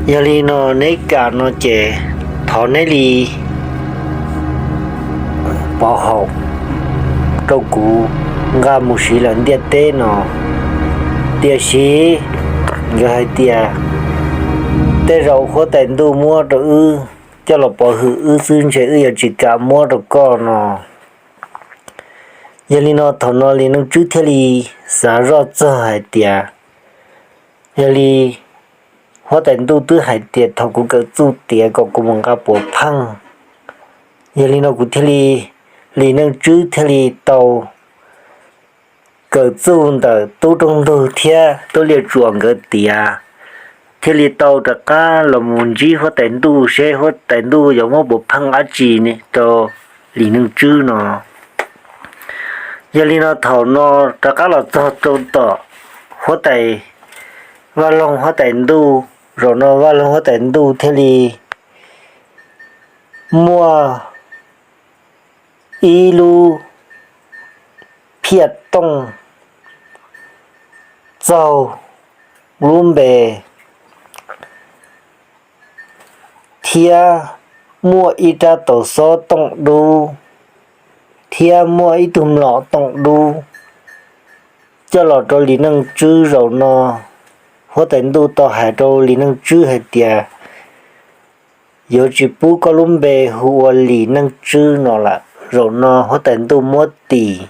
Yog li no neb kam no ces thov neb li pov haum rau kuv nqa mus siv lawm ntiaj teb no. Tiam sis nkawd hais tias tej zaum huab tais ntuj muab rau wb coj los pov hwm wb xwb ntshe wb yuav tsis kam muab rau koj no. Yog li no thaum no Lis Neej Tswb thiaj li xav zoj txog hais tias, yog li huab tais ntuj twb hais tias thaum kuv kawm txuj tiav kom kuv mus nqa puav pheej. Yog li no kuv thiaj li, Lis Neej Tswb thiaj li tau kawm txuj ntawm tub rooj ntug thiab tub liaj tsuas nkawd tiav, thiaj li tau rov qab los mus ntsib huab tais ntuj seb huab tais ntuj yuav muab puav pheej dab tsi rau Lis Neej Tswb no. Yog li no thaum no rov qab los txog rau tom huab tais Vaj Loog huab tais ntuj. Zaum no Vaj Loog huab tais ntuj thiaj li muaj ib lub phiaj tooj txaug lub npe, thiab muaj ib rab taus xob tooj dub, thiab muaj ib tug mlom tooj dub coj los rau Lis Neej Tswb. Zaum no huab tais ntuj tau hais rau Lis Neej Tswb hais tias, yuav tsis pub koj lub npe hu ua Lis Neej Tswb no lawm. Zaum no huab tais ntuj muab tis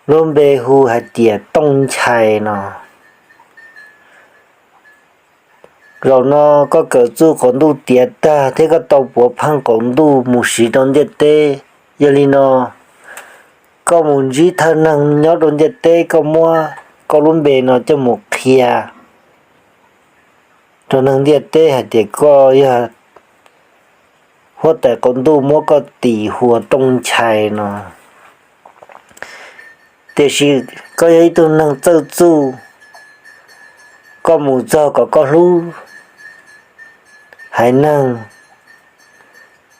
lub npe hu hais tias Tooj Nchai no. Zaum no koj kawm txuj qaum ntuj tiav tag thiab koj tau puav pheej qaum ntuj mus siv rau ntiaj teb. Yog li no koj mus ntsib thawj neeg nyob rau ntiaj teb, koj muab koj lub npe no coj mus qhia rau neeg ntiaj teb hais tias koj yog huab tais qaum ntuj muab koj tis hu ua Tooj Nchai no. Tiam sis koj yog ib tug neeg txawj txuj, koj mus txog kom koj hlub haiv neeg,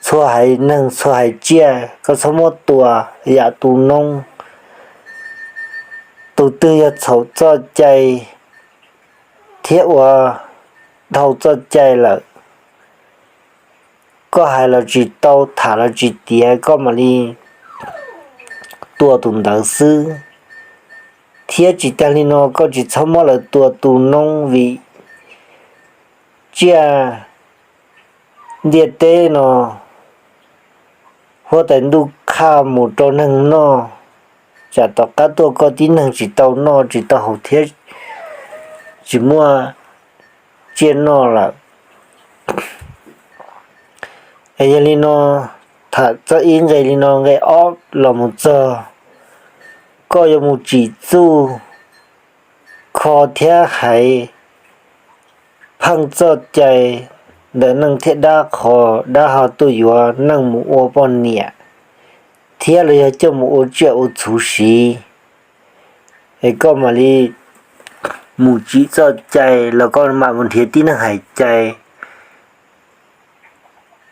txhua haiv neeg txhua haiv tsiaj, koj txhob muab tua yam tu noob. Tus twg yog txhaum txoj cai thiab ua dhau txoj cai lawm, koj hais los tsis tau, tham los tsis tiav, koj mam li tua tus ntawd xwb. Thiab tsis tag li no koj tsis txhob muab lawv tua tu noob, vim tsiaj ntiaj teb no huab tais ntuj qhaj mus rau neeg noj, tsam tom qab tuaj koj tib neeg tsis tau noj tsis tau haus thiab tsis muaj tsiaj noj lawm. Es yog li no, tham txog ib nqe li no, nqe ob los mus txog, koj yuav mus tsim txuj kho thiab hais pheej txoj cai ntawm neeg thiab dab, qhov dab ho tuaj yuav neeg mus ua poj niam thiab los yog coj mus ua tsiaj ua txhu siv, es koj mam li mus tsim txoj cai los koj mam mus nrhiav tib neeg hais cai,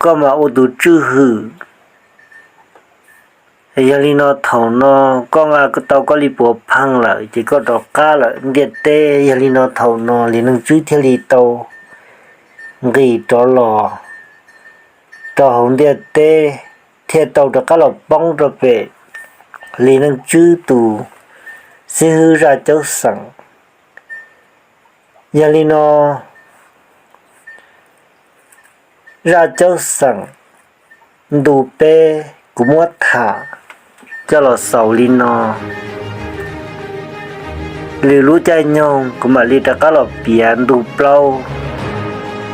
koj mam ua tus tswj hwm. Yog li no thaum no koj nqa tau koj li puav pheej lawm ces koj rov qab lawm ntiaj teb. Yog li no thaum no Lis Neej Tswb thiaj li tau nqis rov los rau hauv ntiaj teb, thiaj tau rov qab los poob rau pem Lis Neej Tswb tus xib hwb Zaj Caub Xeem. Yog li no Zaj Caub Xeem ntu peb kuv muab tham coj los xaus li no. Lwm lub caij nyoog kuv mam li rov qab los piav ntu plaub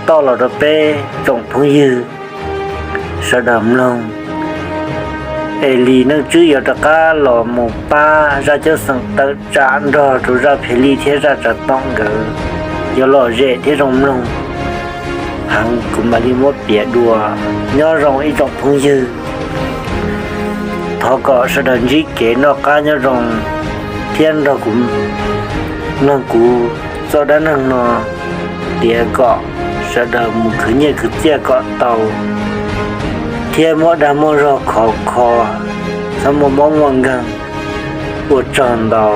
toj los rau peb tsoom phooj ywg sawv daws mloog. Es Lis Neej Tswb yuav rov qab los mus pab Zaj Caub Xeem tawm tsam nrog rau Zaj Phem Lij thiab Zaj Tsav Toom nkawd yuav lom zem thiab zoo mloog heev, kuv mam li muab piav dua. Nyob zoo ib tsoom phooj ywg, thov kom sawv daws ntsib kev noj qab nyob zoo thiab nrog kuv mloog kuv txoj dab neeg no tiav kom sawv daws mus khwv nyiaj khwv txiaj kom tau thiab muaj dag muaj zog khov kho, txhob muaj mob muaj nkeeg. Ua tsaug ntau.